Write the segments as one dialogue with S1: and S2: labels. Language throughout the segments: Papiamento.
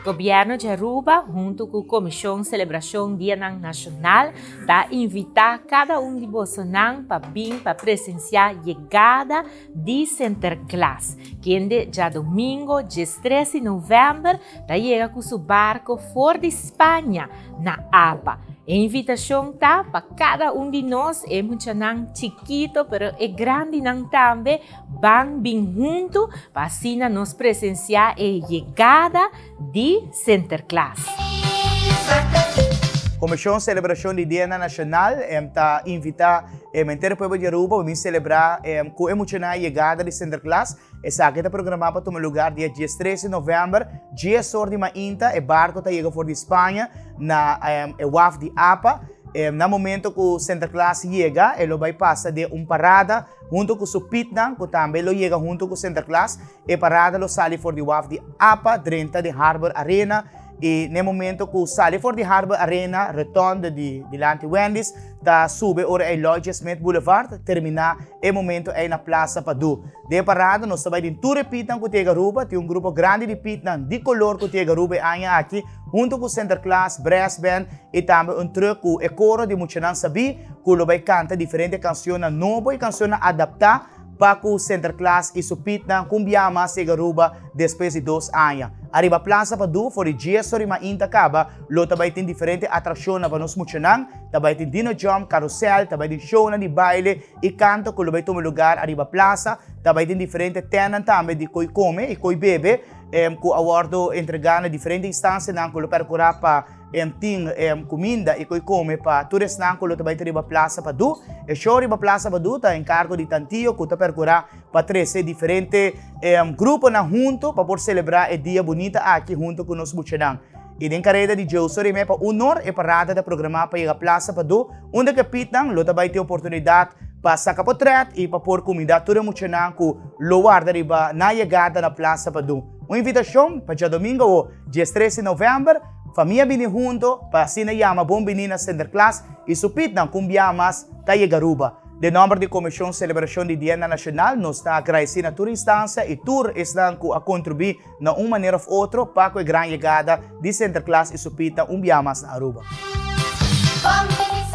S1: Gobierno di Aruba hunto cu Comision Celebracion Dianan Nacional ta invita cada un di bosonan pa bin pa presencia yegada di Sinterklaas, kende djadomingo 13 di november ta yega cu su barco for di Spaña na APA. E invitacion ta pa cada un di nos, e muchanan chikito pero e grandinan tambe, ban bin hunto pa asina nos presencia e yegada di Sinterklaas.
S2: Comision Celebracion di Dia Nacional ta invita henter pueblo di Aruba pa bin celebra cu e muchanan yegada di Sinterklaas. Esaki ta programa pa tuma lugar dia 13 di november, 10 or di mainta. E barco ta yega for di Spaña na e waf di APA. Na momento cu Sinterklaas yega, e lo bay pasa den un parada hunto cu su pietnan, cu tambe lo yega hunto cu Sinterklaas. E parada lo sali for di waf di APA, drenta di Harbor Arena. Y na momento cu sali for di Harbor Arena, rotonde di dilanti Wendy's, ta sube ora e Lloyd Smith Boulevard, termina e momento ey na Plaza Padu. Den parada nos ta bay tin tur e pietnan cu ta yega Aruba, tin un grupo grandi di pietnan di color cu ta yega Aruba e aña aki, hunto cu Sinterklaas, Brass Band y tambe un truck cu e coro di muchanan sabi, cu lo bay canta diferente cancionnan nobo y cancionnan adapta pa cu Sinterklaas y su pietnan cu biaha mas yega Aruba despues di 2 aña. Ariba Plaza Padu, for di 10 or mainta caba, lo tambe tin diferente atraccion pa nos muchanan, tambe tin dino jump, carousel, tambe tin show di baile y canto cu lo bay tuma lugar ariba plaza, tambe tin diferente tent tambe di coy come y coy bebe, cu a wordo entrega na diferente instancianan cu lo percura pa tin cuminda y coy come pa tur esnan cu lo tambe riba Plaza Padu. E show riba Plaza Padu ta encargo di Tantio, cu ta percura pa trece diferente gruponan hunto pa por celebra e dia bunita aki hunto cu nos muchanan. Y den careda di 10:30 pa 1 or, e parada ta programa pa yega Plaza Padu, unda cu pietnan lo tambe tin oportunidad pa saca portret y pa por cuminda tur muchanan cu lo warda riba nan yegada na Plaza Padu. Un invitacion pa diadomingo, 13 di november, famia bini hunto pa asina yama bon bini na Sinterklaas y su pietnan cu biaha mas ta yega Aruba. Den nomber di Comision Celebracion di Dia Nacional, nos ta agradeci na tur instancia y tur esnan cu a contribui na un manera of otro pa e gran yegada di Sinterklaas y su pietnan un biaha mas na Aruba.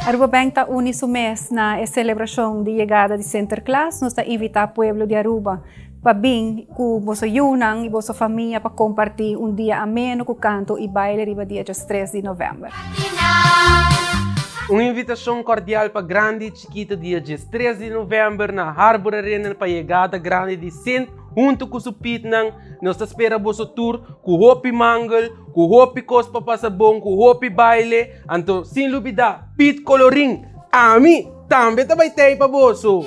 S3: Aruba Bank ta uni su mes na e celebracion di yegada di Sinterklaas. Nos ta invita pueblo di Aruba pa bin cu boso yiunan y boso famia pa comparti un dia ameno cu canto y baile riba dia 3 di november.
S4: Un invitacion cordial pa grandi y chikito dia 3 di november na Harbor Arena pa yegada grandi di Sint hunto cu su pietnan. Nos ta spera boso tur cu hopi mangel, cu hopi cos pa pasa bon, cu hopi baile. Anto, sin lubida, Piet Colorin, ami tambe ta bay pa boso.